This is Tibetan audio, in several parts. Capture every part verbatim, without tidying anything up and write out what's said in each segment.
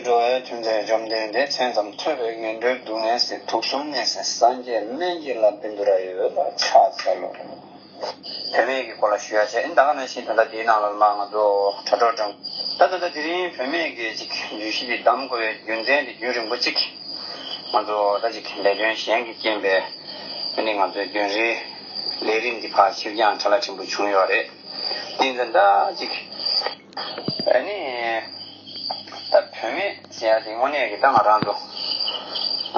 འགྲོ་བའི་མཐུན་རྫས་བཅོམ་ལྡན་འདས། མཚན་ཙམ་ཐོས་པས་ངན་འགྲོའི་སྡུག་བསྔལ་སེལ། དུག་གསུམ་ནད་སེལ་སངས་རྒྱས་སྨན་གྱི་བླ། བཻ་ཌཱུརྱ་ཡི་འོད་ལ་ཕྱག་འཚལ་ལོ། བུད་མེད་ཀྱི་སྐོར་ལ་ཞུ་ཡ་བྱས། ཨིན་ད་ག་ནང་བཞིན་ད་ལྟ་དེའི་ནང་ལ་མ་ང་ཚོ་དྲ་གྲོགས་དྲངས། ད་ད་ལྟ་དེ་རིང་བུད་མེད་ཀྱི་ཅིག་བརྗོད་གཞི་འདི་བདམས་དགོས་པའི་རྒྱུ་མཚན་འདི་རྒྱུན་རིང་པོ་ཅིག་ང་ཚོ་ད་ཅིག་ལས་དོན་གཞན་གྱི་རྐྱེན་པས་ཨ་ནི་ང་ཚོའི་རྒྱུན་རིང་ལས་རིམ་འདི་ཕར་ཕྱིར་འགྱངས་ཁྲ་ལ་ཕྲན་བུ་བྱུང་ཡོད་རེད། དེ་ཡིན་ཙང་ད་ཅིག་ཨ་ནི། ད་བུད་མེད་ཟེར་ཡ་དེ་དངོས་གནས་ཀྱི་ད་ང་རང་ཚོ་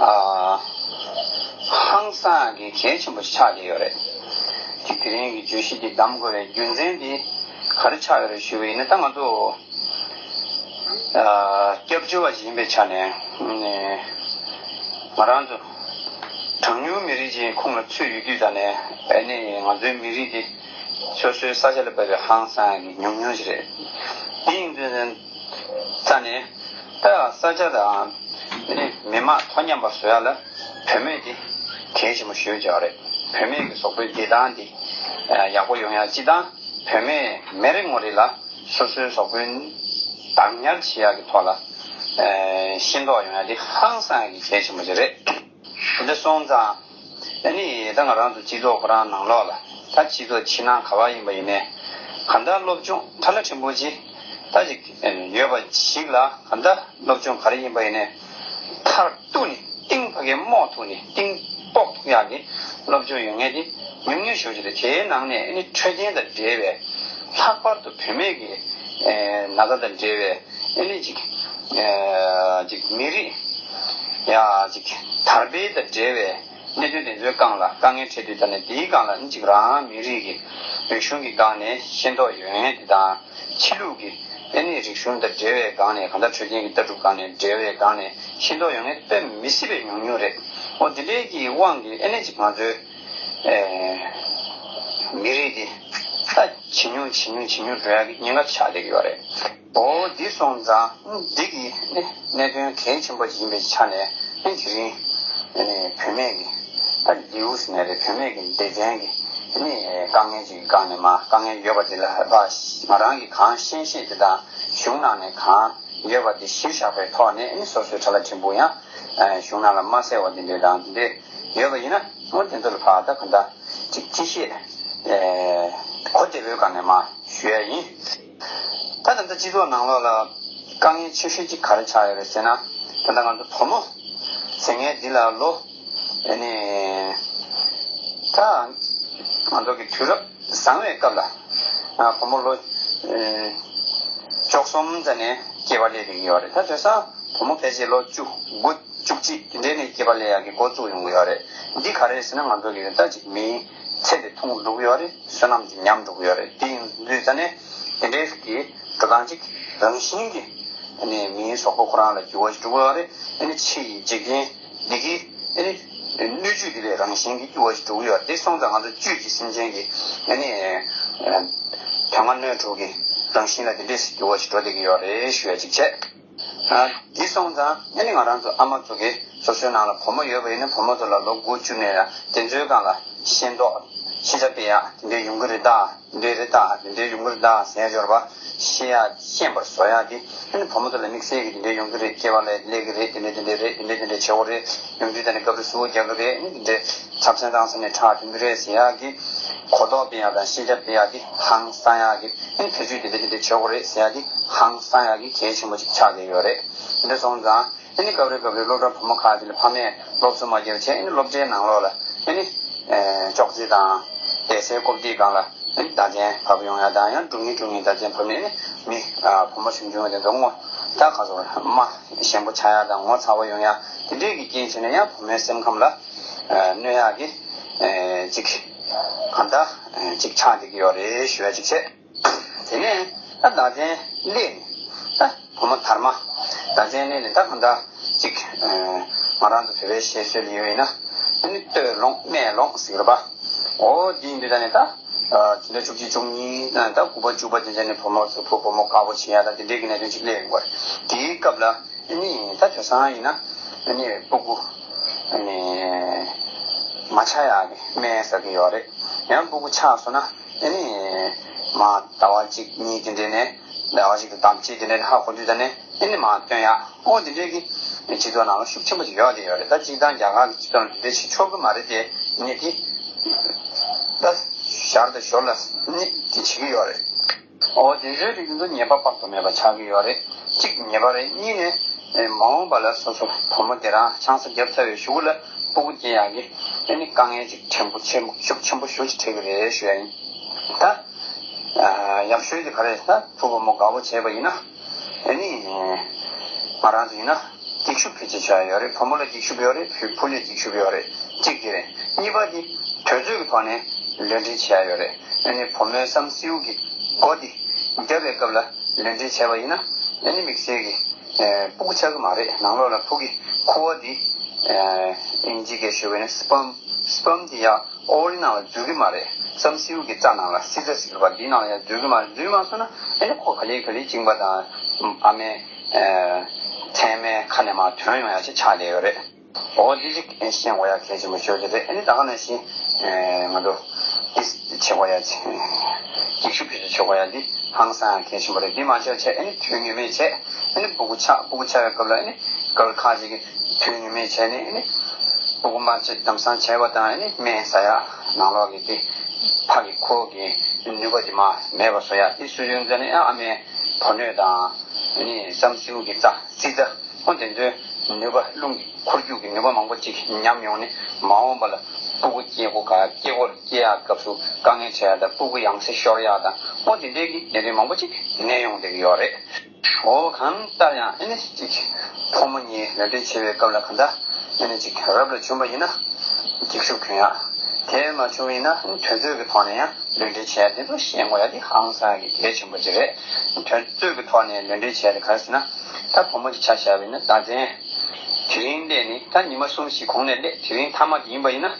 ཨ་ཧང་སང་གི་གལ་ཆེན་པོ་ཞིག་ཆགས་བསྡད་ཡོད་རེད། དེ་དེ་རིང་གི་བརྗོད་གཞི་འདི་བདམས་དགོས་པའི་རྒྱུ་མཚན་འདི་ག་རེ་ཆགས་ཡོད་རེད་ཞུས་པ་ཡིན་ན། ད་ང་ཚོ་ཨ་སྐྱབས་བཅོལ་བ་ཞིག་ཡིན་པའི་ཆ་ནས་ང་རང་ཚོ་གྲངས་ཉུང་མི་རིགས་ཀྱི་ཁོངས་ལ་ཚུད་ཡོད་དུས་ད་ནས་ཨ་ནི་ང་ཚོའི་མི་རིགས་འདི་སོ་སོའི་ས་ཆ་ལ་བབས་པའི་ཧང་སང་གི་ཉུང་ཉུང་ཞིག་རེད། དེ་ཡིན་དུས་ཙང་ནས་ད་ས་ཆ་དང་ཨ་ནི་མི་དམངས་ཐོག་མཉམ་པ་བཟོ་ཡ་ལ་བུད་མེད་འདི་གལ་ཆེན་པོ་ཞེ་པོ་ཅིག་རེད། བུད་མེད་ཀྱི་གཟུགས་པོའི་བདེ་ཐང་འདི་ཡག་པོ་ཡོང་ཡ་སྤྱི་དང་བུད་མེད་མི་རེ་ངོ་རེ་ལ་སོ་སོའི་གཟུགས་པོའི་བདག་ཉར་བྱེད་ཡ་གི་ཐོག་ལ་ཤེས་རྟོགས་ཡོང་ཡ་འདི་ཧང་སང་ཡ་གི་གལ་ཆེན་པོ་ཅིག་རེད། འདི་སོང་ཙང་ཨ་ནི་ད་ང་རང་ཚོ་སྤྱི་ཚོགས་ཁོ་རང་ནང་ལོགས་ལ་ད་སྤྱི་ཚོགས་ཕྱི་ནང་ག་བ་ཡིན་པ་ཡིན་ནའི་གང་ལྟར་སློབ་སྦྱོང་ཁྲ་ལ་ཕྲན་བུ་ཅིག་ད་ཅིག་ཡོད་པ་ཞིག་ལ་གང་ལྟར་སློབ་སྦྱོང་ག་རེ་ཡིན་པ་ཡིན་ནའི་མཐར་གཏུགས་ནས་གཏིང་ཕ་གིར་རྨོག་ཐུག་ནས་གཏིང་དཔོག་ཐུབ་ཡག་གི་སློབ་སྦྱོང་ཡོད་མཁན་དེ་ཉུང་ཉུང་ཞེ་པོ་ཅིག་རེད། དེའི་ནང་ནས་ཨ་ནི་འཕྲོད་བསྟེན་དང་འབྲེལ་བའི་ལྷག་པར་དུ་བུད་མེད་ཀྱི་ན་ཚ་དང་འབྲེལ་བའི་ཨ་ནི་ཅིག་ཅིག་མི་རིགས་ཡ་ཅིག་དར་སྤེལ་དང་འབྲེལ་བའི་གནད་དོན་དེ་ཚོའི་སྒང་ལ་དཀའ་ངལ་འཕྲད་དུས་ད་ནས་དེའི་སྒང་ལ་ཨ་ནི་ཅིག་རང་མི་རིགས་ཀྱི་རིག་གཞུང་གི་སྒང་ནས་ཤེས་རྟོགས་ཡོད་མཁན་དེ་དང་། ཕྱི་ལུགས་ཀྱི་ཨ་ནི་རིག་གཞུང་དང་འབྲེལ་བའི་སྒང་ནས་གང་ལྟར་འཕྲོད་བསྟེན་གྱི་ལྟ་གྲུབ་སྒང་ནས་འབྲེལ་བའི་སྒང་ནས་ཤེས་རྟོགས་ཡོད་མཁན་དཔེ་མི་སྲིད་པའི་ཉུང་ཉུང་རེད། འོ་དེ་འདྲའི་གི་དབང་གིས་ཨ་ནི་ཅིག་ང་ཚོའི་ཨེ་མི་རིགས་འདི་ད་ཇེ་ཉུང་ཇེ་ཉུང་ཇེ་ཉུང་འགྲོ་ཡག་གི་ཉེན་ཁ་ཆགས་བསྡད་ཀྱི་ཡོད་རེད། འོ་འདི་སོང་ཙང་འདི་གི་ཨ་ནི་གནད་དོན་གལ་ཆེན་པོ་ཅིག་ཡིན་པའི་ཆ་ནས་ཨ་ནི་དེ་རིང་ཨ་ནི་བུད་མེད་ཀྱི་ད་ལེའུ་ཟེར་ནའི་རེད། བུད་མེད་ཀྱི་སྡེ་ཚན་གྱི་ཨ་ནི་དཀའ་ངལ་ཅིག་གི་སྒང་ནས་མ་དཀའ་ངལ་ཡོད་པ་དེ་ལ་ང་རང་གིས་གང་ཤེས་ཤེས་དེ་དང་གཞུང་ནང་ནས་གང་ཡོད་པ་དེ་གཞིར་བཞག་པའི་ཐོག་ནས་ཨ་ནི་སོ་སོའི་ཁྲ་ལ་ཕྲན་བུ་ཡང་གཞུང་ནང་ལ་མ་གསལ་བ་དེ་འདྲས་དང་དེ་འདྲས་ཡོད་པ་ཡིན་ན་འོ་དེ་ཚོ་ལ་ཕར་ད་གང་ལྟར་ཅིག་ཅི་ཤེས་གོ་བདེ་པོའི་སྒང་ནས་མ་ཞུ་ཡ་ཡིན། ད་ད་ལྟ་སྤྱི་ཚོགས་ནང་ལོགས་ལ་དཀའ་ངལ་ཆེ་ཤོས་ཅིག་ག་རེ་ཆགས་ཡོད་རེད་ཟེར་ན། ད་ལྟ་ང་ཚོ་བུ་མོ་ཟེར་མཁན་འདི་ལ་ལོ་ཨ་ནི་ད་ང་ཚོ་གི་དུས་རབས་བཟང་བའི་སྐབས་ལ་ཨ་བུ་མོ་ལོ་ཨ་བཅུ་གསུམ་ཙམ་ནས་སྐྱེས་པ་སླེབས་བསྡད་ཀྱི་ཡོད་རེད། ད་དེང་སང་བུ་མོ་ཕལ་ཆེར་ལོ་བཅུ་དགུ་བཅུ་གཅིག་དེ་འདྲའི་ནས་སྐྱེས་པ་སླེབས་ཡག་གི་འགོ་བཙུགས་ཡོང་གི་ཡོད་རེད། འདི་ག་རེ་ཟེར་ན་ང་ཚོ་གི་ད་ཅིག་མིའི་ཚེ་འདི་ཐུང་འགྲོ་གི་ཡོད་རེད། བསོད་ནམས་འདི་ཉམས་འགྲོ་གི་ཡོད་རེད། དེ་ཡིན་དུས་ད་ནས་དེ་འདྲའི་གི་འགྲོ་སྟངས་ཅིག་རང་བཞིན་གྱི་ཨ་ནི་མིའི་གཟུགས་པོ་ཁོ་རང་ལ་འགྱུར་བ་ཞིག་འགྲོ་གི་ཡོད་རེད། ཨ་ནི་ཕྱི་ཡི་འཇིག་རྟེན་འདི་གི་ཨ་ནི་སྣོད་བཅུད་འདི་ལས་རང་བཞིན་གྱི་འགྱུར་བ་ཞིག་འགྲོ་གི་ཡོད་རེད། དེ་སོང་ཙང་ང་ཚོ་བཅུད་ཀྱི་སེམས་ཅན་གྱི་ཨ་ནི་དོན་ལྔ་སྣོད་དྲུག་གི་རང་བཞིན་ལ་དེ་འདྲས་སེ་འགྱུར་བ་ཞིག་འགྲོ་བསྡད་ཀྱི་ཡོད་རེད་ཞུ་ཡ་ཅིག་བྱས། ཨ་འདི་སོང་ཙང་ཨ་ནི་ང་རང་ཚོ་ཨ་མ་ཚོ་གིས་སོ་སོའི་ནང་ལ་བུ་མོ་ཡོད་པ་ཡིན་ན་བུ་མོ་ཚོ་ལ་ལོ་དགུ་བཅུ་ནས་ཡང་དེ་ཚོའི་སྒང་ལ་ཤེས་རྟོགས་ཤེས་བྱ་སྤེལ་ཡག་དེ་འདྲའི་ཡོང་གི་རེད་ད། དེ་འདྲའི་རེད་ད། དེ་འདྲའི་ཡོང་གི་རེད་ད་ཟེར་ཡ་འབྱོར་པ་ཤེས་ཡག་ཤེས་པར་བཟོ་ཡག་དེ་ཨ་ནི་བུ་མོ་ཚོ་ལ་དམིགས་བསལ་གྱི་དེ་འདྲའི་ཡོང་གི་རེད། སྐྱེས་པ་ལ་སླེབས་ཀྱི་རེད། དེ་འདྲའི་དེ་འདྲའི་རེད། དེ་འདྲའི་དེ་འདྲའི་བྱེད་དགོས་རེད། ཡོང་དུས་ད་ནི་སྐབས་རེ་གཟུགས་པོ་རྒྱག་གི་རེད། ཨ་ནི་དེ་འདྲའི་ཚབས་ཆེན་བཏང་ས་ནས་ཁྲག་ཐོན་གྱི་རེད་ཟེར་ཡག་གི་གོ་རྟོགས་སྤེལ་ཡག་དང་ཤེས་བྱ་སྤེལ་ཡག་དེ་ཧང་སང་ཡག་གི་ཨ་ནི་ཕན་ཚུན་དེ་འདྲ་དེ་འདྲ་བྱེད་དགོས་རེད་ཟེར་ཡག་དེ་ཧང་སང་ཡག་གི་གལ་ཆེན་པོ་ཅིག་ཆགས་བསྡད་ཡོད་རེད། དེ་འདྲ་སོང་ཙང་ཨ་ནི་སྐབས་རེ་སྐབས་རེ་སློབ་གྲྭ་བུ་མོ་ཁག་དེ་ལ་ཕ་མས་སློབ་གསོ་མ་བརྒྱབ་བྱས་ཨ་ནི་སློབ་གྲྭའི་ནང་ལོགས་ལ་ཨ་ནི་ཅོག་ཙེ་དང་བསྡད་སའི་རྐུབ་སྟེགས་སྒང་ལ་ཨ་ནི་མདའ་ཚན་བབས་ཡོང་ཡག་དང་ཡང་དཀྲུག་ཉེ་དཀྲུག་ཉེ་མདའ་ཚན་བབས་ནས་ཨ་ནི་མི་བུ་མོ་ཆུང་ཆུང་དེ་ཚོ་ངོ་ད་ག་ཚོད་རྨ་ཞན་པོ་ཆགས་ཡག་དང་ངོ་ཚ་བོ་ཡོང་ཡག་དེ་འདྲས་ཀྱི་རྐྱེན་བྱས་ནས་ཡང་བུ་མོའི་སེམས་ཁམས་ལ་གནོད་ཡག་གི་ཅིག་གང་ལྟར་ཅིག་ཆགས་བསྡད་ཀྱི་ཡོད་རེད་ཞུ་ཡ་ཅིག་བྱས། དེ་ནས་ད་མདའ་ཚན་སླེབས་ནས་ད་བུ་མོ་དར་མ་མདའ་ཚན་སླེབས་ནས་ད་གང་ལྟར་ཅིག་ང་རང་ཚོ་བོད་པའི་བཤད་སྲོལ་ལ་ཡོད་ཡིན་ན་ཨ་ནི་སྟོད་ལོང་སྨད་ལོང་ཟེར་གི་རེད་པ། འོ་འདི་ཡིན་དུས་ད་ནི་ད་དེ་འདྲ་བཅུ་གཅིག་བཅུ་གཉིས་ད་ད་དགུ་པ་བཅུ་པ་དེ་ཚོ་ནི་བུ་མོ་ཚོ་བུ་བུ་མོ་དཀར་པོ་བྱེད་ཡ་ད་དེ་འདྲའི་གི་གནད་དོན་ཅིག་སླེབས་ཡོང་གི་རེད། དེའི་སྐབས་ལ་ཨ་ནི་ད་དེང་སང་ཡིན་ན་ཨ་ནི་སྤུ་གུ་ཨ་ནི་མ་ཆགས་ཡག་གི་སྨན་ཟ་གི་ཡོད་རེད། ཡང་སྤུ་གུ་ཆགས་སོང་ན་ཨ་ནི་མ་ཟླ་བ་གཅིག་གཉིས་དེ་འདྲའི་ནས་ ལས་ཀ་ཞིག་ཏུ་དམ་བཅས་དེ་འདྲ་ཧ་གོ་དུས་ད་ནས་ཨེ་ནི་མར་སྟོན་ཡག་ཨོ་དེ་འདྲའི་གི་སྤྱི་ཚོགས་ནང་ལ་ཤུགས་ཆེན་པོ་ཞིག་ཡོད་དེ་ཡོད་རེད། ད་སྤྱིར་བཏང་རྒྱ་གར་གྱི་སྤྱི་ཚོགས་ནང་དེ་འདྲ་བྱེད་ཆོག་གི་མ་རེད་དེ་ནི་དེ་ད་ཞར་དང་ཞོར་ལ་ནི་དེ་བྱེད་ཀྱི་ཡོད་རེད། ཨོ་དེ་ཚོའི་རིགས་འདི་ཚོ་ཉེས་པ་དཔག་ཏུ་མེད་པ་ཆགས་ཀྱི་ཡོད་རེད། གཅིག་ཉེས་པ་རེད། གཉིས་ནས་ཨེ་མ་འོངས་པ་ལ་སོ་སོ་བུ་མོ་དེ་རང་ཆང་ས་བརྒྱབ་ཚར་བའི་གཞུག་ལ་སྤུ་གུ་སྐྱེ་ཡག་གི་ཨེ་ནི་དཀའ་ངལ་ཅིག་ཕྲན་བུ་ཆེན་པོ་ཤུགས་ཆེན་པོ་ཞེ་པོ་ཅིག་འཕྲད་ཀྱི་རེད་ཞུ་ཡ་ཡིན། ད་ཨ་ཡག་ཤོས་དེ་ག་རེ་ད་བུ་བུ་མོ་དགའ་པོ་བྱས་པ་ཡིན་ན་ཨེ་ནི་ང་རང་ཚོ་ཡིན་ན་འགྱིག་ཤུབས་ཕལ་ཆེར་བྱ་ཡ་ཡོད་རེད། བུ་མོ་ལ་འགྱིག་ཤུབས་ཡོད་རེད། བུ་བུ་ལ་འགྱིག་ཤུབས་ཡོད་རེད། གཅིག་དེ་རེད། གཉིས་པ་དེ་དུས་ཚོད་ཀྱི་ཐོག་ནས་ལུས་འབྲེལ་བྱེད་ཡ་ཡོད་རེད། ཨ་ནི་བུ་མོའི་བསམ་སེའུ་གི་སྒོ་དེ་བརྒྱབ་པའི་སྐབས་ལ་ལུས་འབྲེལ་བྱས་པ་ཡིན་ན་ཨ་ནི་དམིགས་བསལ་གྱི་ཨེ་སྤུ་གུ་ཆགས་ཀྱི་མ་རེད། ནང་ལོགས་ལ་བུ་གི་ཁུ་བ་དེ་ཨེ་ཨིན་ཇི་སྐད་ཞུ་བ་ཡིན་ན་སི་པམ། སི་པམ་དེ་ཡ་ཨོ་རི་ནང་ལ་འཛུལ་གྱི་མ་རེད། བསམ་སེའུ་གི་རྩ་ནང་ལ་སྲིད་རྩ་ཟེར་བ་འདིའི་ནང་ལ་ཡ་འཛུལ་གྱི་མ་རེད། འཛུལ་མ་སོང་ན་ཨེ་ནི་ཁོ་ག་ལེ་ག་ལེ་བཅིངས་པ་དང་ཨ་མའི་ཨེ་མཚན་མའི་ཁ་ནས་མར་ཐོན་ཡོང་ཡ་ཅིག་ཆགས་བསྡད་ཡོད་རེད། འོ་འདི་ཅིག་ཤེས་དགོས་ཡ་གལ་ཆེན་པོ་ཤོས་དེ་རེད། ཨ་ནི་ད་ག་ནང་བཞིན་ཨེ་ང་ཚོ་འདི་བྱེད་དགོས་ཡ་ཅིག་འགྱིག་ཤུབས་ཕལ་ཆེར་བྱེད་དགོས་ཡ་འདི་ཧང་སང་ཡ་གལ་ཆེན་པོ་རེད། འདི་མ་བྱས་བྱས་ཨ་ནི་དུས་ངེས་མེད་བྱས་ཨ་ནི་སྤུ་གུ་ཆགས་སྤུ་གུ་ཆགས་པའི་སྐབས་ལ་ཨ་ནི་སྐབས་ཁ་ཅིག་གི་དུས་ངེས་མེད་བྱས་ནས་ཨ་ནི་སྤུ་གུ་མ་བྱས་དམ་སང་བྱས་པ་དང་ཨ་ནི་སྨན་ཟ་ཡ་ནང་ལོགས་ཀྱི་དེ་ཕ་གི་ཁོ་གི་ནུས་པ་དེ་མ་མེད་པ་བཟོ་ཡ་དེ་སུ་ཡོང་ཙང་ནི་ཨ་མའི་བུ་སྣོད་དང་ཨ་ནི་བསམ་སེའུ་གི་རྩ་སྲིད་རྩ། ཨོ་དེ་ཚོའི་ནུས་པ་རླུང་གི་འཁོར་རྒྱུག་གི་ནུས་པ་མང་པོ་ཅིག་ཉམས་ཡོང་ནས་མ་འོངས་པ་ལ་སྤུ་གུ་སྐྱེ་སྒོ་ག་སྐྱེ་སྒོ་སྐྱེ་ཡག་སྐབས་སུ་དཀའ་ངལ་འཕྲད་ཡག་དང་སྤུ་གུ་ཡང་སེ་ཤོར་ཡག་དང་ཨོ་དེ་འདྲའི་གི་གནད་དོན་མང་པོ་ཅིག་གནས་ཡོང་བསྡད་ཀྱི་ཡོད་རེད། ཨོ་གང་ལྟར་ཡང་ཨེ་ནི་ཅིག་ཕོ་མོ་གཉིས་ལུས་འབྲེལ་བྱེད་པའི་སྐབས་ལ་གང་ལྟར་ཨེ་ནི་ཅིག་རབ་ལ་བྱུང་བ་ཡིན་ན་འགྱིག་ཤུབས་གྱོན་ཡག་དེ་མ་བྱུང་བ་ཡིན་ན་དུས་ཚོད་ཀྱི་ཐོག་ནས་ཡང་། ལུས་འབྲེལ་བྱས་དེ་ཚོ་ཤེས་དགོས་ཡ་དེ་ཧང་སང་གི་གལ་ཆེན་པོ་ཅིག་རེད། དུས་ཚོད་ཀྱི་ཐོག་ནས་ལུས་འབྲེལ་བྱས་ཏེ་ག་རེ་ཟེར་ན། ད་བུ་མོ་ཅིག་ཆ་བཞག་པ་ཡིན་ན་ཟླ་མཚན་དེ་རིང་སླེབས་ནས་ད་ཉི་མ་གསུམ་བཞི་གོང་ནས་སླེབས་དེ་རིང་མཐའ་མ་དེ་ཡིན་པ་ཡིན་ན་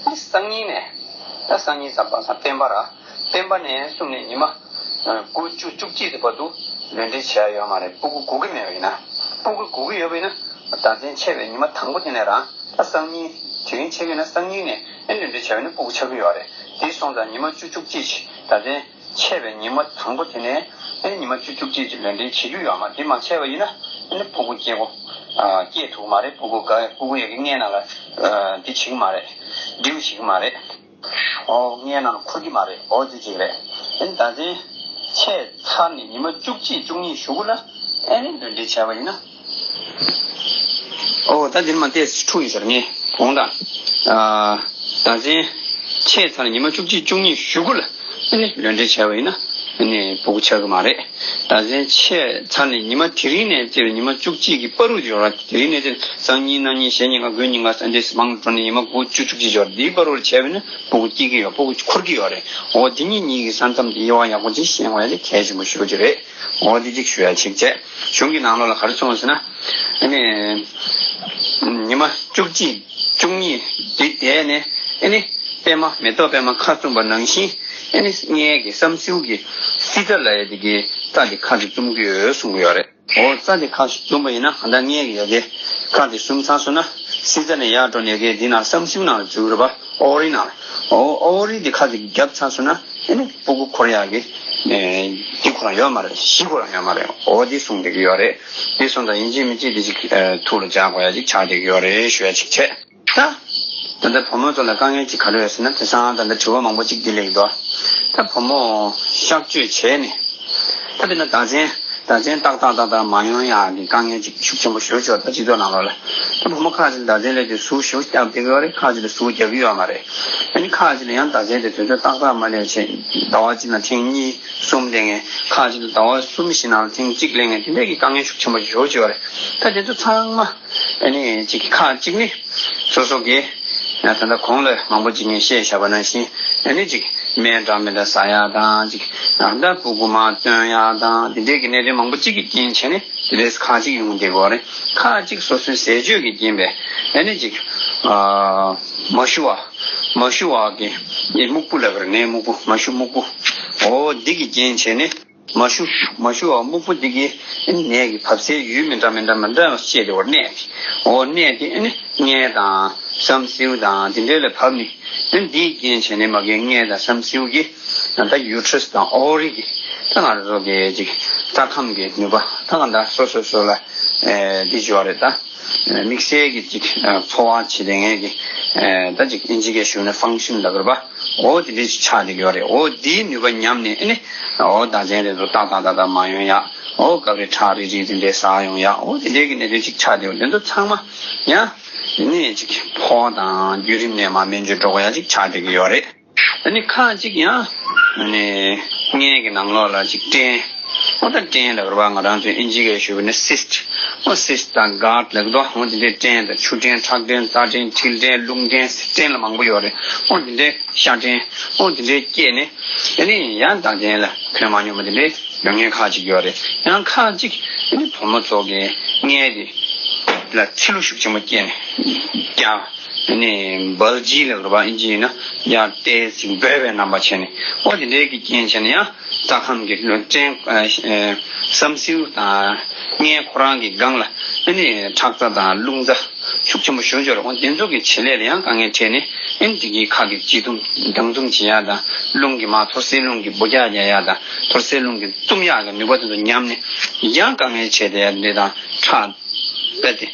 ནི་སང་ཉིན་ནས་ད་སང་ཉིན་གཟའ་པ་སངས་སྤེན་པ་ར་སྤེན་པ་ནས་བཟུང་ནས་ཉི་མ་དགུ་བཅུ་བཅུ་གཅིག་དེ་བར་དུ་ལུས་འབྲེལ་བྱས་ཡ་ཡོད་མ་རེད། སྤུ་གུ་སྒུག་གི་མེད་པ་ཡིན་ན། སྤུ་གུ་སྒུག་གི་ཡོད་པ་ཡིན་ན་ཟླ་མཚན་ཆད་པའི་ཉི་མ་དང་པོ་དེ་ནས་རང་། ད་སང་ཉིན་དེ་རིང་ཆད་ཀྱི་ན་སང་ཉིན་ནས་ཨེ་ལུས་འབྲེལ་བྱས་པ་ཡིན་ན་སྤུ་གུ་ཆགས་ཀྱི་ཡོད་རེད། དེ་སོང་ཙང་ཉི་མ་བཅུ་བཅུ་གཅིག་ཅིག་ད་ལྟའི་ཆད་པའི་ཉི་མ་དང་པོ་དེ་ནས་ཨེ་ཉི་མ་བཅུ་བཅུ་གཅིག་ཅིག་ལུས་འབྲེལ་བྱེད་རྒྱུ་ཡོད་མ་རེད། དེ་མ་ཆད་པ་ཡིན་ན་ཨེ་ནི་སྤུ་གུ་སྐྱེ་སྒོ་སྐྱེ་ཐུབ་མ་རེད། སྤུ་གུ་ག་སྤུ་གུ་ཡ་གི་མངལ་ནང་ལ་འདི་བྱེད་ཀྱི་མ་རེད། འགྲིབ་བྱེད་ཀྱི་མ་རེད། ཨོ་མངལ་ནང་ལ་འཁོར་གྱི་མ་རེད། ཨོ་དེ་ཅིག་རེད། ཨེ་ནི་ད་ལྟའི་ཆད་ཚར་ནས་ཉི་མ་བཅུ་གཅིག་བཅུ་གཉིས་གཞུག་གུ་ལ་ཨེ་ནི་ལུས་འབྲེལ་བྱས་པ་ཡིན་ན། ཨོ་ད་འདིར་མ་བལྟས་འཁྲུག་ཡིན་ཟེར་ངས་དགོངས་དག་ཨ་ད་ལྟའི་ཆད་ཚར་ནས་ཉི་མ་བཅུ་གཅིག་བཅུ་གཉིས་གཞུག་གུ་ལ་ཨེ་ནི་ལུས་འབྲེལ་བྱས་པ་ཡིན་ན་ཨེ་ནི་སྤུ་གུ་ཆགས་ཀྱི་མ་རེད། ད་ལྟའི་ཆད་ཚར་ནས་ཉི་མ་དེ་རིང་ནས་བརྩིས་པའི་ཉི་མ་བཅུ་གཅིག་གི་བར་དུ་འབྱོར་བ་དེ་རིང་ནས་བརྩིས་སང་ཉིན་གནངས་ཉིན་གཞེས་ཉིན་ཀ་དགོན་ཉིན་ཀ་ཨ་འདྲས་མང་དུ་འགྲོ་ནས་ཉི་མ་དགུ་བཅུ་བཅུ་གཅིག་འབྱོར་འདིའི་བར་དུ་བྱས་པ་ཡིན་ན་སྤུ་གུ་སྐྱེ་གི་ཡོད། སྤུ་གུ་འཁོར་གི་ཡོད་རེད། འོ་དེ་གཉིས་གཉིས་ཀྱི་ས་མཚམས་དེ་དབྱེ་བ་ཡག་པོ་ཅིག་ཤེས་དགོས་ཡ་དེ་གལ་ཆེན་པོ་ཞེ་པོ་ཅིག་རེད། འོ་དེ་གཅིག་ཞུ་ཡ་གཅིག་བྱས། གཞུང་གི་ནང་ལོགས་ལ་ག་རེ་གསུངས་ཟེར་ན། ཨ་ནི། ཉི་མ་བཅུ་གཅིག་བཅུ་གཉིས་དེ་བསྡད་ནས་ཨ་ནི། པད་མ་མེ་ཏོག་པད་མ་ཁ་བཙུམ་པ་ནང་བཞིན་ཨ་ནི་མངལ་གྱི་བསམ་སེའུ་གི་སྲིད་རྩ་ལབ་ཡ་དེ་གི་རྩ་དེ་ཁ་དེ་བཙུམ་གི་ཡོད་གསུང་གི་ཡོད་རེད། འོ་རྩ་དེ་ཁ་བཙུམ་པ་ཡིན་ན་གང་ལྟར་མངལ་གྱི་ཡ་གི་ཁ་དེ་བཙུམ་ཚར་སོང་ན་སྲིད་རྩ་ནས་ཡར་འགྲོ་ནས་གི་འདི་ནང་བསམ་སེའུ་ནང་ལ་འཛུལ་གི་རེད་པ། ཨོ་རི་ནང་ལ། ཨོ་ཨོ་རི་དེ་ཁ་དེ་བརྒྱབ་ཚར་སོང་ན་ཨ་ནི་སྤུ་གུ་འཁོར་ཡག་གི་ཨེ་འདི་ཁོ་རང་ཡོད་མ་རེད། གཞི་ཁོ་རང་ཡོད་མ་རེད། ཨོ་འདི་གསུངས་བསྡད་ཀྱི་ཡོད་རེད། འདི་སོང་ཙང་ཡིན་གཅིག་མིན་གཅིག་འདི་ཅིག་ཨེ་ཐུགས་ལ་འཇགས་དགོས་ཡ་ཅིག་ཆགས་བསྡད་ཀྱི་ཡོད་རེད་ཞུ་ཡ་ཅིག་བྱས། ད། ད་ལྟ་བུ་མོ་ཚོ་ལ་དཀའ་ངལ་ཅིག་ག་རེ་ཡོད་ཟེར་ན་དེང་སང་ད་ལྟ་དྲི་བ་མང་པོ་ཅིག་འདི་སླེབས་ཀྱི་འདུག་ད་བུ་མོ་གཤག་བཅོས་བྱས་ནས། ད་དཔེར་ན་ཟླ་མཚན་ཟླ་མཚན་ཏག་ཏག་ཏག་ཏག་མ་ཡོང་ཡག་གི་དཀའ་ངལ་ཅིག་ཤུགས་ཆེན་པོ་ཞེ་པོ་ཅིག་ཡོད། ད་སྤྱི་ཚོགས་ནང་ལོགས་ལ། ད་བུ་མོ་ཁ་ཅིག་ལ་ཟླ་མཚན་སླེབས་དུས་ཟུར་ཞེ་པོ་བརྒྱབ་བསྡད་ཀྱི་ཡོད་རེད། ཁ་ཅིག་ལ་ཟུར་རྒྱག་གི་ཡོད་མ་རེད། ཨ་ནི་ཁ་ཅིག་ལ་ཡང་ཟླ་མཚན་དེ་དུས་ཚོད་ཏག་ཏག་མ་སླེབས་བྱས་ཟླ་བ་གཅིག་ནང་ཐེངས་གཉིས་གསུམ་སླེབས་མཁན། ཁ་ཅིག་ལ་ཟླ་བ་གསུམ་བཞི་ནང་ཐེངས་གཅིག་སླེབས་མཁན་དེ་འདྲའི་གི་དཀའ་ངལ་ཤུགས་ཆེན་པོ་ཞེ་པོ་ཅིག་ཡོད་རེད། ད་དེ་ཚོ་ཚང་མ་ཨ་ནི་ཅིག་ཁ་ཅིག་ནི་སོ་སོ་གི་ད་ལྟ་གོང་ལ་མང་པོ་ཅིག་ངས་བཤད་བཞག་པ་ནང་བཞིན་ཨ་ནི་ཅིག་སྨན་འདྲ་མི་འདྲ་ཟ་ཡག་དང་ཅིག་ད་ལྟ་སྤུ་གུ་མར་བཏོན་ཡག་དང་དེ་འདྲའི་གི་གནད་དོན་མང་པོ་ཅིག་གི་རྐྱེན་བྱས་ནས་དེ་འདྲའི་ཁ་ཅིག་ཡོང་བསྡད་ཀྱི་ཡོད་རེད། ཁ་ཅིག་སོ་སོའི་ཟས་སྤྱོད་ཀྱི་རྐྱེན་པས་ཨ་ནི་ཅིག་མ་ཞུ་བ་མ་ཞུ་བ་གི་སྨུག་པོ་ལབ་པ་རེད། ནད་སྨུག་པོ། མ་ཞུ་སྨུག་པོ། འོ་འདི་གི་རྐྱེན་བྱས་ནས། མ་ཞུ་མ་ཞུ་བ་སྨུག་པོ་འདི་གིས་ནད་ཀྱི་བབས་སའི་ཡུལ་མི་འདྲ་མི་འདྲ་མི་འདྲ་བ་བཤད་དེ་བར་གནས་ཏེ། འོ་གནས་ཏེ་ཨ་ནི་མངལ་དང་བསམ་སེའུ་དང་འདི་འདྲའི་ལ་བབས་ནས་ ཨ་འདིའི་རྐྱེན་བྱས་ནས་མ་གིའི་མངལ་དང་བསམ་སེའུ་གི་ད་ཡུ་ཊེ་རེ་སི་དང་ཨོ་རི་གི་ད་ང་རང་ཚོ་གི་ཅིག་རྩ་ཁམས་ཀྱི་ནུས་པ་ད་གང་ལྟར་སོ་སོ་སོ་ལ་ཨེ་འདི་ཞུ་བ་རེད་ད། དམིགས་བསལ་གྱི་ཅིག་འཚོ་བ་བྱེད་བསྡད་མཁན་གྱི་ད་ཅིག་ཨིན་ཇི་སྐད་ཞུ་ན་ཕང་ཤན་ལབ་དགོས་རེད་པ། འོ་དེ་འདྲའི་ཅིག་ཆགས་བསྡད་ཀྱི་ཡོད་རེད། འོ་དེའི་ནུས་པ་ཉམས་ནས་ཨ་ནི་འོ་ཟླ་མཚན་རེ་ཚོ་ཏག་ཏག་ཏག་ཏག་མ་ཡོང་ཡ། འོ་སྐབས་རེ་ཁྲག་རིལ་རིལ་དེ་འདྲའི་ཟག་ཡོང་ཡ། འོ་དེ་འདྲའི་གི་གནད་དོན་ཅིག་ཆགས་བསྡད་ཡོད། དེ་ཚོ་ཚང་མ་ཡང་ཨ་ནི་ཅིག་ཕོ་བ་དང་བརྒྱུད་རིམ་ནས་མ་སྨན་བཅོས་འགྲོ་དགོས་ཡ་ཅིག་ཆགས་བསྡད་ཀྱི་ཡོད་རེད། ཨ་ནི་ཁག་ཅིག་ཡང་ཨ་ནི་མངལ་གྱི་ནང་ལོགས་ལ་ཅིག་སྐྲན། ཨོ་ད་སྐྲན་ལབ་རེད་པ། ང་རང་ཚོའི་ཨིན་ཇི་སྐད་ཞུ་བ་ན་སིསི་ཊི། ཨོ་སིསི་ཊི་དང་གྷར་ཊི་ལབ་ཀྱི་འདུག་འོ་དེ་འདྲའི་སྐྲན་དང་ཆུ་སྐྲན་ཁྲག་སྐྲན་རྩ་སྐྲན་མཁྲིས་སྐྲན་རླུང་སྐྲན་སྐྲན་ལ་མང་པོ་ཡོད་རེད། ཨོ་དེ་འདྲའི་ཤ་སྐྲན། ཨོ་དེ་འདྲའི་སྐྱེས་ནས་ཨ་ནི་ཡང་ཟླ་མཚན་ལ་ཁོད་མ་སྙོམས་པ་དེ་འདྲའི་ཡོང་མཁན་ཁག་ཅིག་ཡོད་རེད། ཡང་ཁག་ཅིག་ཨ་ནི་བུ་མོ་ཚོ་གི་མངལ་དེ་ལ་ཚིལ་ལུ་ཤུགས་ཆེན་པོ་སྐྱེས་ནས་ཀྱང་ཨ་ནི་བལ་ཇི་ལབ་རེད་པ། ཨིན་ཇི་ཡིན་ན་ཡང་ཏོག་ཙམ་འབོལ་བའི་རྣམ་པ་བྱས་ནས། ཨོ་དེ་འདྲའི་གི་རྐྱེན་བྱས་ནས་ཡང་རྩ་ཁམས་ཀྱི་ལུས་སྐྲན་ཨ་ཨ་བསམ་སེའུ་དང་མངལ་ཁོ་རང་གི་སྒང་ལ་ཨ་ནི་ཁྲག་རྩ་དང་རླུང་རྩ་ཤུགས་ཆེན་པོ་ཞུགས་ཡོད་རེད། ཨོ་དེ་ཚོ་གི་བྱེད་ལས་ལ་ཡང་དཀའ་ངལ་འཕྲད་ནས་ཨ་ནི་དེ་གི་ཁ་གི་བརྗེ་བརྡུང་སྦྲང་བརྡུང་བྱེད་ཡ་དང་། རླུང་གི་མ་ཐོར་སེལ་རླུང་གི་འབུད་རྒྱག་རྒྱག་ཡ་དང་། ཐོར་སེལ་རླུང་གི་བཙུམ་ཡག་གི་ནུས་པ་དེ་ཚོ་ཉམས་ནས་ཡང་དཀའ་ངལ་འཕྲད་བསྡད་ཡ་འདི་དང་ཁྲག་རྦད་དེ་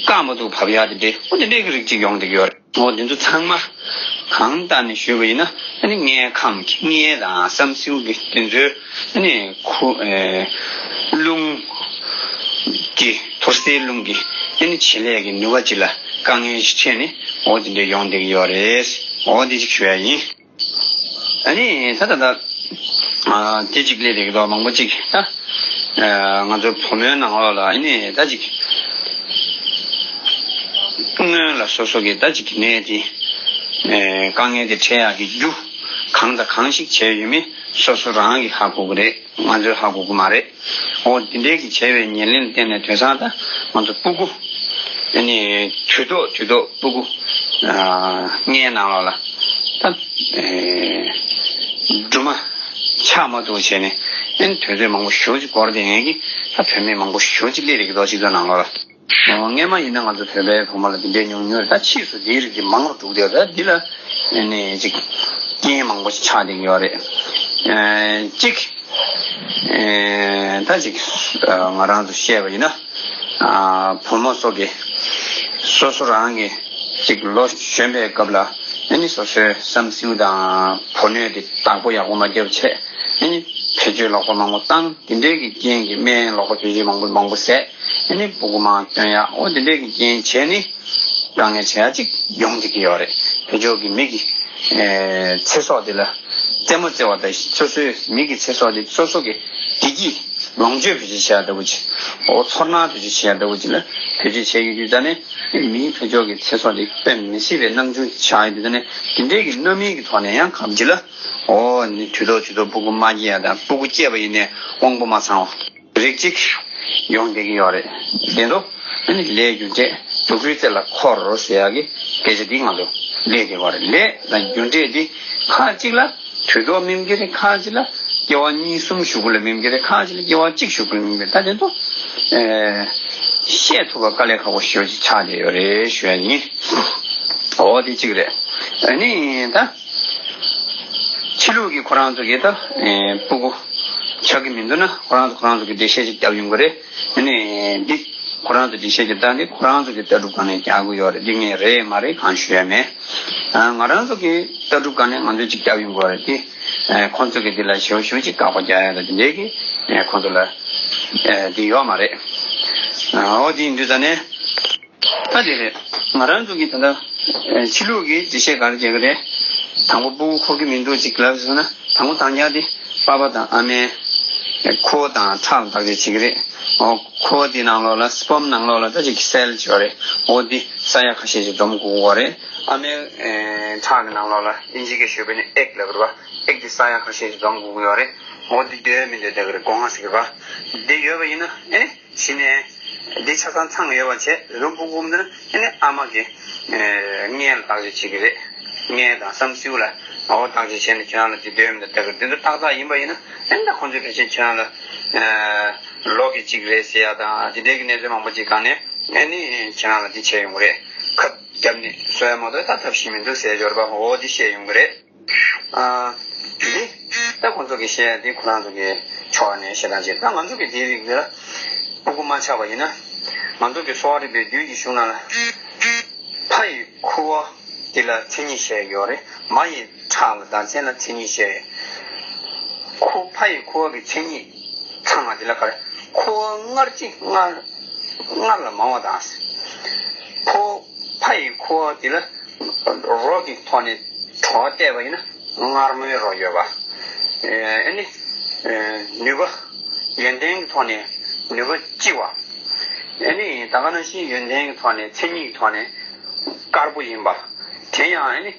བཀག་མ་ཐུབ་བབས་ཡ་དེ་འདྲའི་ཨོ་དེ་འདྲའི་གི་རིགས་ཅིག་ཡོང་བསྡད་ཀྱི་ཡོད་རེད། ཨོ་དེ་ཚོ་ཚང་མ་གང་ལྟར་ནས་ཞུས་པ་ཡིན་ན་ཨ་ནི་མངལ་ཁམས་ཀྱི་མངལ་དང་བསམ་སེའུ་གི་དེ་ཚོའི་ཨ་ནི་ཁུ་ཨེ་རླུང་གི་ཐོར་སེལ་རླུང་གི་ཨ་ནི་བྱེད་ལས་ཀྱི་ནུས་པ་ཅིག་ལ་དཀའ་ངལ་ཞིག་འཕྲད་ནས་ཨོ་དེ་འདྲའི་ཡོང་བསྡད་ཀྱི་ཡོད་རེད། ཨོ་དེ་ཅིག་ཞུ་ཡ་ཡིན། ཨ་ནི་ད་ད་ད་ཨ་དེ་གཅིག་སླེབས་བསྡད་ཀྱི་འདུག་མང་པོ་གཅིག་ད་ཨ་ང་ཚོ་བུ་མོའི་ནང་ལོགས་ལ་ཨ་ནི་ད་ཅིག་སྔོན་ལ་སོ་སོ་གི་ད་ཅིག་ནད་དེ་ཨ་དཀའ་ངལ་དེ་འཕྲད་ཡག་གི་རྒྱུ་གང་དང་གང་ཞིག་བྱས་ཡོད་མེད་སོ་སོ་རང་གིས་ཧ་གོ་གི་རེད། ང་ཚོས་ཧ་གོ་གི་མ་རེད། འོ་འདི་འདྲའི་གི་བྱས་པའི་ཉེར་ལེན་བརྟེན་ནས་དེང་སང་ད་ང་ཚོ་སྤུ་གུ་ཨ་ནི་དུས་ཐོག་དུས་ཐོག་སྤུ་གུ་ཨ་མངལ་ནང་ལོགས་ལ་ད་ཨེ་སྦྲུམ་མ་ཆགས་མ་ཐུབ་བྱས་ནས་ཨ་ནི་དུས་ཚོད་མང་པོ་ཞེ་པོ་ཅིག་འགོར་བསྡད་མཁན་གྱི་ད་བུད་མེད་མང་པོ་ཞེ་པོ་ཅིག་སླེབས་བསྡད་ཀྱི་འདུག་སྤྱི་ཚོགས་ནང་ལོགས་ལ། སྔོན་མ་ཡིན་ན་ང་ཚོ་བོད་པའི་བུ་མོ་ལ་འདི་འདྲའི་ཉུང་ཉུང་རེད། ད་ཕྱིས་སུ་འདིའི་རིགས་ཀྱི་མང་རུ་འགྲོ་གི་འདུག་ད་འདི་ལ་ཨ་ནི་ཅིག་རྐྱེན་མང་པོ་ཞིག་ཆགས་བསྡད་ཀྱི་ཡོད་རེད། ཨ་གཅིག་ཨེ་ད་ཅིག་ཨ་ང་རང་ཚོ་བཤད་པ་ཡིན་ན་ཨ་བུ་མོ་ཚོ་གི་སོ་སོ་རང་གི་ཅིག་ལོ་གཞོན་པའི་སྐབས་ལ་ཨ་ནི་སོ་སོའི་བསམ་སེའུ་དང་བུ་སྣོད་དེ་བདག་པོ་ཡག་པོ་མ་བརྒྱབ་བྱས་ཨ་ནི་བེད་སྤྱོད་ལོག་པ་མང་པོ་བཏང་། དེ་འདྲའི་གི་རྐྱེན་གྱིས་སྨན་ལོག་པ་བེད་སྤྱོད་མང་པོ་མང་པོ་བཟས། ཨ་ནི་སྤུ་གུ་མང་བཏོན་ཡག་འོ་དེ་འདྲའི་གི་རྐྱེན་བྱས་ནི་དཀའ་ངལ་ཆེ་ཡག་ཅིག་ཡོང་བསྡད་ཀྱི་ཡོད་རེད། བེད་སྤྱོད་ཀྱི་མི་གི་ཨེ་ཚེ་སྲོག་དེ་ལ་རྩེད་མོ་རྩེ་བ་དང་། སོ་སོའི་མི་གི་ཚེ་སྲོག་དེ་སོ་སོ་གི་བདེ་སྐྱིད་ལོངས་སྤྱོད་བེད་སྤྱོད་བྱེད་ཡག་ལྟ་བུ་ཅིག་འོ་ཚོར་སྣང་བེད་སྤྱོད་བྱེད་ཡག་ལྟ་བུ་ཅིག་ལ་བེད་སྤྱོད་བྱས་ཡོད་དུས་ད་ནི་མིའི་བེད་སྤྱོད་ཀྱི་ཚེ་སྲོག་དེ་དཔེ་མི་སྲིད་པའི་སྣང་ཆུང་ཆགས་ཡོད་དུས་ད་ནི་དེ་འདྲའི་གི་རྣམ་སྨིན་གྱི་ཐོག་ནས་ཡང་གང་ཅི་ལ་འོ་ནི་དུས་ཐོག་དུས་ཐོག་སྤུ་གུ་མ་སྐྱེ་ཡག་དང་སྤུ་གུ་སྐྱེས་པ་ཡིན་ནའི་དབང་པོ་མ་ཚང་བ། རིགས་གཅིག་ཡོང་བསྡད་ཀྱི་ཡོད་རེད། དེ་ཚོ་ཨ་ནི་ལས་རྒྱུ་འབྲས་དུག་རུས་རྩེ་ལ་འཁོར་ཟེར་ཡག་གི་སྐད་ཆ་འདི་ང་ཚོ་ལས་བསྡད་པ་རེད། ལས་དང་རྒྱུ་འབྲས་འདི་ཁ་ཅིག་ལ་དུས་ཐོག་སྨིན་གྱི་རེད། ཁ་ཅིག་ལ་སྐྱེ་བ་གཉིས་གསུམ་གཞུག་གུ་ལ་སྨིན་གྱི་རེད། ཁ་ཅིག་ལ་སྐྱེ་བ་གཅིག་གཞུག་གུ་ལ་སྨིན་གྱི་རེད། ད་དེ་ཚོ་ཨེ་བཤད་ཐུབ་པ་དཀའ་ལས་ཁག་པོ་ཞེ་པོ་ཅིག་ཆགས་བསྡད་ཡོད་རེད་ཞུ་ཡ་ཡིན། འོ་དེ་གཅིག་རེད། ཨ་ནི་ད། ཕྱི་ལུགས་ཀྱི་ཁོ་རང་ཚོ་གི་ད་ཨེ་སྤུ་གུ་ཆགས་ཀྱི་མི་འདུག་ན་ཁོ་རང་ཚོ་ཁོ་རང་ཚོ་གི་འགྲེལ་བཤད་ཅིག་བརྒྱབ་ཡོང་གི་རེད། ཨ་ནི་འདི་ཁོ་རང་ཚོ་འགྲེལ་བཤད་ཅིག་བཏང་སྟེ་ཁོ་རང་ཚོ་གི་ལྟ་གྲུབ་སྒང་ནས་རྒྱག་གི་ཡོད་རེད། འདི་ངས་རེད་མ་རེད་གང་ཞུ་ཡ་མེད། ཨ་ང་རང་ཚོ་གི་ལྟ་གྲུབ་སྒང་ནས་ང་ཚོས་ཅིག་བརྒྱབ་ཡོང་གི་ཡོད་རེད་དེ། ཨ་ཁོང་ཚོ་གི་འདི་ལ་ཞེ་པོ་ཞེ་པོ་ཅིག་དགག་པ་རྒྱག་ཡ་རེད་དེ་འདྲའི་གི་ཨ་ཁོང་ཚོ་ལ་ཨ་འདི་ཡོད་མ་རེད། ཨ་འོ་དེ་ཡིན་དུས་ད་ནས། ད་དེ་རེད། ང་རང་ཚོ་གི་ད་ལྟ་ཕྱི་ལུགས་ཀྱི་འགྲེལ་བཤད་ག་རེ་བྱེད་ཀྱི་རེད། དང་པོ་སྤུ་གུ་འཁོར་གྱི་མི་འདུག་ཅིག་ལབ་སོང་ན་དང་པོ་དང་རྒྱ་དེ་པ་ཕ་དང་ཨ་མའི་ཁུ་བ་དང་ཁྲག་ལ་བརྟག་དཔྱད་བྱེད་ཀྱི་རེད། ཨོ་ཁུ་བ་དེ་ནང་ལོགས་ལ་སི་པམ་ནང་ལོགས་ལ་ད་ཅིག་སེལ་ཅིག་ཡོད་རེད། ཨོ་དེ་ས་ཡ་ཁ་ཤས་ཅིག་འཛོམས་དགོས་ཀྱི་ཡོད་རེད། ཨ་མའི་ཁྲག་གི་ནང་ལོགས་ལ་ཨིན་ཇི་སྐད་ཞུས་པ་ཡིན་ན་ཨེག་ལབ་ཀྱི་རེད་པ། ཨེག་དེ་ས་ཡ་ཁ་ཤས་ཅིག་འཛོམས་དགོས་ཀྱི་ཡོད་རེད། ཨོ་དེ་འདོད་མི་འདོད་བལྟ་གི་རེད། སྒོ་ང་ཟེར་གི་རེད་པ། དེ་ཡོད་པ་ཡིན་ན་ཨེ། གཞི་ནས་འདི་ཆ་ཚང་ཚང་ཡོད་པ་བྱས། དེ་ཚོ་སྤུ་གུ་འདི་ནི་ཨ་ནི་ཨ་མ་གི་ཨེ་མངལ་ལ་བརྟག་དཔྱད་བྱེད་ཀྱི་རེད། མངལ་དང་བསམ་སེའུ་ལ་ཨོ་བརྟག་དཔྱད་བྱས་ནས་ཁྱོད་རང་ལ་འདི་འདོད་མི་འདོད་བལྟ་གི་རེད། འདི་ཚོ་ཏག་ཏག་ཡིན་པ་ཡིན་ན་ཨེ་ད་ཁོང་ཚོས་ཕལ་ཆེར་ཁྱོད་རང་ལ་ཨེ་ལོ་གི་གཅིག་རེད་ཟེར་ཡ་དང་འདི་འདྲའི་གི་གནས་ཚུལ་མང་པོ་ཅིག་སྒང་ནས་ཨེ་ནི་ཁྱོད་རང་ལ་འདི་བྱས་ཡོང་གི་རེད། ཁབ་ རྒྱབ་ནས་བཟོ་ཡ་མ་གཏོགས་ད་ཐབས་ཤེས་མི་འདུག་ཟེར་འབྱོར་པ་འོ་འདི་བཤད་ཡོང་གི་རེད། ཨ། འདི་ད་ཁོང་ཚོ་གི་བཤད་ཡ་འདི་ཁོ་རང་ཚོ་གི་ཕྱོགས་ནས་བཤད་སྟངས་ཅིག་ད་ང་ཚོ་གི་འདིའི་རིགས་འདི་ལ་ཕྲུ་གུ་མ་ཆགས་པ་ཡིན་ན། ང་ཚོ་གི་གསོ་བ་རིག་པའི་རྒྱུད་ཀྱི་གཞུང་ནང་ལ། ཕ་ཡི་ཁུ་བ་འདི་ལ་མཚན་ཉིད་བཤད་ཡོད་རེད། མ་ཡི་ཁྲག་ལ་ཟླ་མཚན་ལ་མཚན་ཉིད་བཤད་ཡོད། ཁུ་ཕ་ཡི་ཁུ་བ་གི་མཚན་ཉིད་ཚང་བ་འདི་ལ་ག་རེ། ཁུ་བ་སྔར་གྱི་སྔར། སྔར་ལ་མང་བ་དང་། ཁོ། ཕ་ཡི་ཁུ་བ་འདི་ལ་རོ་གི་ཐོག་ནས་བྲོ་བ་བལྟས་པ་ཡིན་ན་མངར་མོའི་རོ་ཡོད་པ། ཨ་ནི། ནུས་པ། ཡོན་ཏན་གྱི་ཐོག་ནས་ནུས་པ་ལྕི་བ། ཨ་ནི་ད་ག་ནང་བཞིན་ཡོན་ཏན་གྱི་ཐོག་ནས་མཚན་ཉིད་ཀྱི་ཐོག་ནས་དཀར་པོ་ཡིན་པ། དེ་ཡང་ཨ་ནི་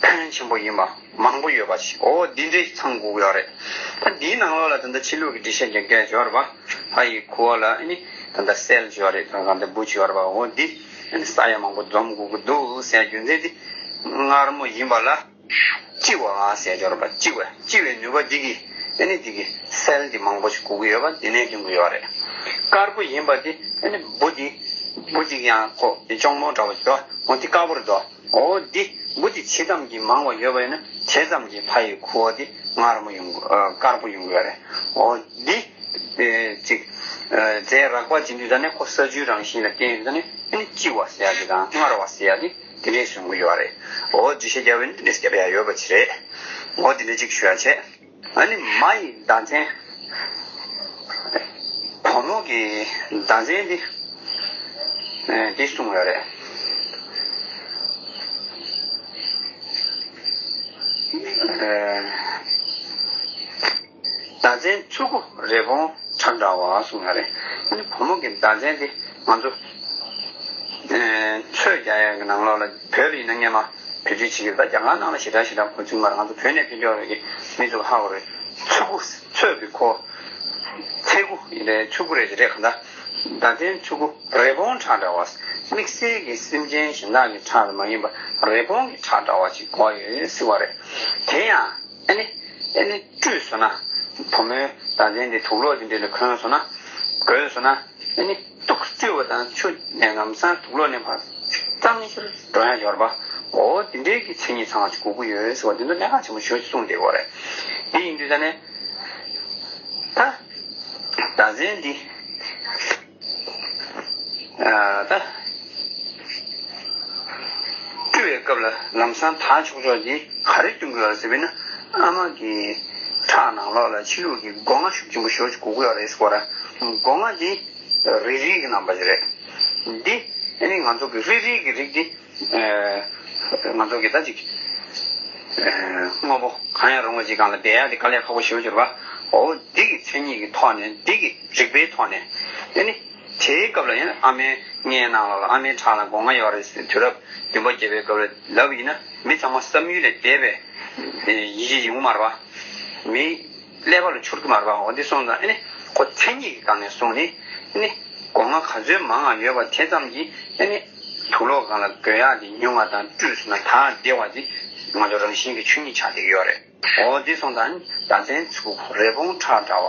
ཕོན་ཆེན་པོ་ཡིན་པ་མང་པོ་ཡོད་པ་ཞིག་འོ་འདི་འདྲའི་ཚང་དགོས་ཀྱི་ཡོད་རེད། ད་འདིའི་ནང་ལོགས་ལ་ད་ལྟ་ཕྱི་ལུགས་ཀྱི་འགྲེལ་བཤད་རྒྱག་མཁན་ཡོད་རེད་པ། ཕ་ཡི་ཁུ་བ་ལ་ཨ་ནི་ད་ལྟ་སེལ་ཡོད་རེད། ད་ག་འདི་འབུ་ཡོད་རེད་པ། འོ་འདི་ཨ་ནི་ས་ཡ་མང་པོ་འཛོམས་དགོས་ཀྱི་འདུག་ཟེར་རྒྱུ་མཚན་འདི་མངར་མོ་ཡིན་པ་ལ། ལྕི་བ་ཟེར་ཡོད་རེད་པ། ལྕི་བ་ལྕི་བའི་ནུས་པ་འདི་གིས་ཨ་ནི་འདི་གི་སེལ་འདི་མང་པོ་ཞིག་དགོས་ཀྱི་ཡོད་པ་འདི་ནས་སྐྱོན་གྱི་ཡོད་རེད། དཀར་པོ་ཡིན་པ་འདི་ཨ་ནི་འབུ་འདི་འབུ་འདི་ཡང་ཁོ་འདི་གཅོང་མོ་འདྲ་བོ་འདུག་འོ་འདི་དཀར་པོ་རེད་འདུག་འོ་འདི་འབུ་འདི་ཇི་ཙམ་གྱིས་མང་བ་ཡོད་པ་ཡིན་ན་དེ་ཙམ་གྱིས་ཕ་ཡི་ཁུ་བ་འདི་མངར་མོ་ཡོང་གི་ཨ་དཀར་པོ་ཡོང་གི་ཡོད་རེད། འོ་འདི་ཨེ་ཅིག་ཨེ་རྫས་རགས་པ་ཇི་འདུག་ད་ནི་ཁོ་ས་རྒྱུའི་རང་བཞིན་ལ་བརྟེན་ཡོད་ད་ནི་ཨ་ནི་ལྕི་བ་ཟེར་ཡ་འདི་དང་མངར་བ་ཟེར་ཡ་འདི་དེ་འདྲས་གསུང་གི་ཡོད་རེད། འོ་འདི་བཤད་རྒྱབ་པ་ཡིན་དེ་འདྲས་རྒྱབ་ཡ་ཡོད་པ་ཅིག་རེད། འོ་དེ་འདྲས་ཅིག་ཞུ་ཡ་བྱས། ཨ་ནི་མ་ཡི་ཟླ་མཚན། བུ་མོ་གི་ཟླ་མཚན་འདི། ཨེ་འདི་གསུངས་ཡོད་རེད། ཨེ། ཟླ་མཚན་ཕྲུ་གུ་རི་བོང་ཁྲ་འདྲ་བ་གསུངས་ཡོད་རེད། ཨ་ནི་བུ་མོ་གི་ཟླ་མཚན་འདི་ང་ཚོ། ཨེ། ཚོད་རྒྱག་ཡ་གི་ནང་ལོགས་ལ་བོད་ལ་ཡིན་ན་སྔན་མ་བེད་སྤྱོད་བྱེད་ཀྱི་ད་རྒྱ་གར་ནང་ལ་ཞེ་དྲག་ཞེ་དྲག་གོ་ཚུལ་མ་རེད། ང་ཚོ་བོད་ནས་ཕེབས་ཀྱི་ཡོད་རེད་གི་མི་ཚོ་ཧ་གོ་རེད། ཚོད་དགུ་ཚོད་ཀྱི་ཁོ། ཚེ་དགུ་ཡིན་རེད། ཕྲུ་གུ་རེད་ཅེས་རེད་ག་འདྲ། ཟླ་མཚན་ཕྲུ་གུ་རི་བོང་ཁྲ་འདྲ་བ། དམིགས་བསལ་གྱི་སེམས་ཅན་གཞན་དག་གི་ཁྲག་ལ་མ་ཡིན་པ་རི་བོང་གི་ཁྲག་འདྲ་བ་ཞིག་གོ་ཡོད་ཟེར་བ་རེད། དེ་ཡང་ཨ་ནི་ཨ་ནི་བཀྲུས་སོང་ན། བུ་མོའི་ཟླ་མཚན་དེ་དུག་ལོག་དེ་འདྲ་ལ་གོན་སོང་ན། གོན་སོང་ན་ཨ་ནི་ཏོག་ཙམ་བཀྲུས་པ་དང་ཆུ་ནས་ལམ་སང་དུག་ལོག་ནས་ཕར་གཙང་ཞིང་འགྲོ་ཡ་ཡོད་རེད་པ། འོ་དེ་འདྲའི་གི་མཚན་ཉིད་ཚང་བ་ཞིག་དགོས་ཀྱི་ཡོད་ཟེར་བ་དེ་ཚོ་གནད་འགག་ཆེན་པོ་ཞེ་པོ་ཞིག་གསུངས་བསྡད་ཡོད་རེད། དེ་ཡིན་དུས་ད་ནི། ད། ཟླ་མཚན་འདི། ཨ། ད། བཀྲུས་པའི་སྐབས་ལ་ལམ་སང་དག་ཆོག་ཆོག་འདི་ག་རེ་སྐྱོན་གྱི་ཡོད་རེད་ཟེར་བས་ན། ཨ་མ་གི་ཁྲག་ནང་ལོགས་ལ་ཕྱི་ལུགས་ཀྱི་སྒོ་ང་ཤུགས་ཆེན་པོ་ཞེ་པོ་ཞིག་དགོས་ཀྱི་ཡོད་རེད་ཟེར་གོ་ར། སྒོ་ང་འདི་རིལ་རིལ་གྱི་རྣམ་པ་ཞིག་རེད། འདི་ཨ་ནི་ང་ཚོ་གི་རིལ་རིལ་གྱི་རིགས་འདི། ཨེ། ང་ཚོ་གི་ད་ཅིག་ཨེ། དངོས་པོ་གང་ཡང་རུང་བ་ཅིག་སྒང་ལ་བསྡད་ཡ་དེ་དཀའ་ལས་ཁག་པོ་ཞེ་པོ་ཅིག་རེད་པ། འོ་འདི་གི་མཚན་ཉིད་ཀྱི་ཐོག་ནས་འདི་གི་རིག་པའི་ཐོག་ནས་ཨ་ནི་དེའི་སྐབས་ལ་ཡང་ཨ་མའི་མངལ་ནང་ལ་ཨ་མའི་ཁྲག་ལ་སྒོ་ང་ཡོད་རེད་ཟེར་དུས་རབས་བདུན་པ་བརྒྱད་པའི་སྐབས་ལ་ལབ་ཡིན་ན་མི་ཚང་མ་བསམ་ཡུལ་ལས་འདས་པའི་ཡིད་ཆེས་ཡོང་གི་མ་རེད་པ། མི། ཀླད་པ་ལ་འཆོར་གྱི་མ་རེད་པ། འོ་འདི་སོང་ཙང་ཨ་ནི་ཁོ་མཚན་ཉིད་ཀྱི་སྒང་ནས་སོང་ནི་ཨ་ནི་སྒོ་ང་ག་ཚོད་མང་ང་ཡོད་པ་དེ་ཙམ་གྱིས་ཨ་ནི་དུག་ལོག་སྒང་ལ་འགོས་ཡག་དེ་ཉུང་བ་དང་བཀྲུས་སོང་ན་དག་བདེ་བ་དེ་ང་ཚོ་རང་བཞིན་གྱི་ཆོས་ཉིད་ཆགས་བསྡད་ཀྱི་ཡོད་རེད། འོ་འདི་སོང་ཙང་ཨ་ནི་ཟླ་མཚན་ཕྲུ་གུ་རི་བོང་ཁྲ་འདྲ་བ།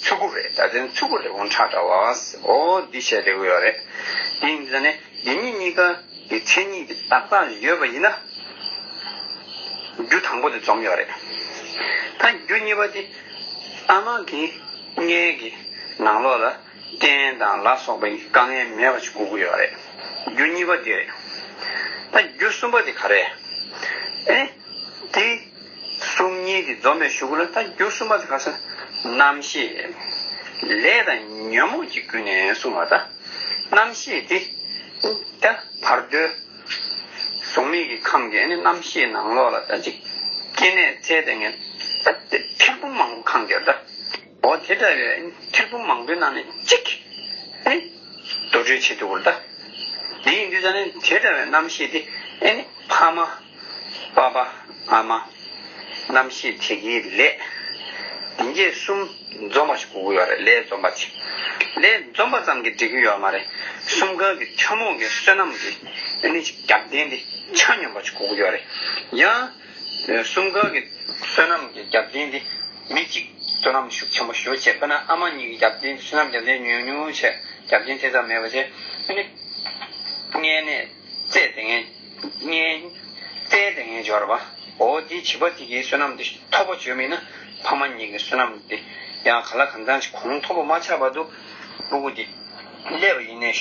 ཕྲུ་གུ་རེད། ཟླ་མཚན་ཕྲུ་གུ་རི་བོང་ཁྲ་འདྲ་བ། འོ་འདི་བཤད་བསྡད་ཀྱི་ཡོད་རེད། དེ་ཡིན་ཙང་ནི། འདི་གཉིས་གཉིས་ཀ་གི་མཚན་ཉིད་ཀྱི་རྟགས་རྟགས་ཡོད་པ་ཡིན་ན། རྒྱུ་དང་པོ་དེ་འཛོམས་ཡོད་རེད། ད་རྒྱུ་གཉིས་པ་དེ་ཨ་མ་གི་མངལ་གྱི་ནང་ལོགས་ལ་སྐྲན་དང་ལ་སོགས་པའི་དཀའ་ངལ་མེད་པ་ཞིག་དགོས་ཀྱི་ཡོད་རེད། རྒྱུ་གཉིས་པ་དེ་རེད། ད་རྒྱུ་གསུམ་པ་དེ་ག་རེད། ཨེ། དེ་གསུམ་གཉིས་དེ་འཛོམས་པའི་གཞུག་གུ་ལ་ད་རྒྱུ་གསུམ་པ་དེ་ག་ཟེར། རྣམ་ཤེས། ལས་དང་ཉོན་མོངས་ཀྱི་ཀུན་ནས་གསུངས་པ་ད། རྣམ་ཤེས་དེ། ད་བར་དོའི་གཟུགས་མེད་ཀྱི་ཁམས་ཀྱི་ཨ་ནི་རྣམ་ཤེས་ནང་ལོགས་ལ་ད་ཅིག་སྐྱེ་གནས་ཚད་དེ་ངས་ད་དེ་ཐེར་འབུམ་མང་པོ་ཁེངས་ཀྱི་ཡོད་ད། འོ་དེ་འདྲ་བའི་ཐེར་འབུམ་མང་པོའི་ནང་ནས་གཅིག་ཨེ་དོ་འགྲོས་བྱེད་ཐུབ་པ་རེད་ད། དེ་ཡིན་དུས་ད་ནི་དེ་འདྲ་བའི་རྣམ་ཤེས་དེ་ཨེ་ནི་ཕ་མ། པ་ཕ། ཨ་མ། རྣམ་ཤེས་དེ་གའི་ལས། སྡེ་བརྒྱད་གསུམ་འཛོམས་པ་ཞིག་དགོས་ཀྱི་ཡོད་རེད། ལས་འཛོམས་པ་ཅིག་ལས་འཛོམས་པ་ཙམ་གྱིས་འགྲིག་གི་ཡོད་མ་རེད། གསུམ་ཀ་གི་ཐུན་མོང་གི་བསོད་ནམས་ཀྱི་ཨ་ནི་རྒྱབ་རྟེན་དེ་ཆ་སྙོམས་པ་ཞིག་དགོས་ཀྱི་ཡོད་རེད། ཡང་། གསུམ་ཀ་གི་བསོད་ནམས་ཀྱི་རྒྱབ་རྟེན་དེ་མི་གཅིག་བསོད་ནམས་ཤུགས་ཆེན་པོ་ཞེ་པོ་བྱས། དཔེར་ན་ཨ་མ་གཉིས་ཀྱི་རྒྱབ་རྟེན་བསོད་ནམས་རྒྱབ་རྟེན་ཉུང་ཉུང་བྱས། རྒྱབ་རྟེན་དེ་ཙམ་མེད་པ་བྱས། ཨ་ནི། མངལ་ནས་བཙས་ཏེ་ངས། ངའི་རྩལ་དེ་ངས་སྦྱོར་བ། འོ་དེའི་བྱིས་པ་དེ་གའི་བསོད་ནམས་དེ་མཐོ་པོ་བྱོས་མིན་ན། ཕ་མ་གཉིས་ཀྱི་བསོད་ནམས་དེ་ཡང་ག་ལ་གང་འཚམ་ཞིག་གོང་མཐོ་པོ་མ་ཆགས་བར་དུ། སྤུ་གུ་དེ་སླེབས་པ་ཡིན་ནའི་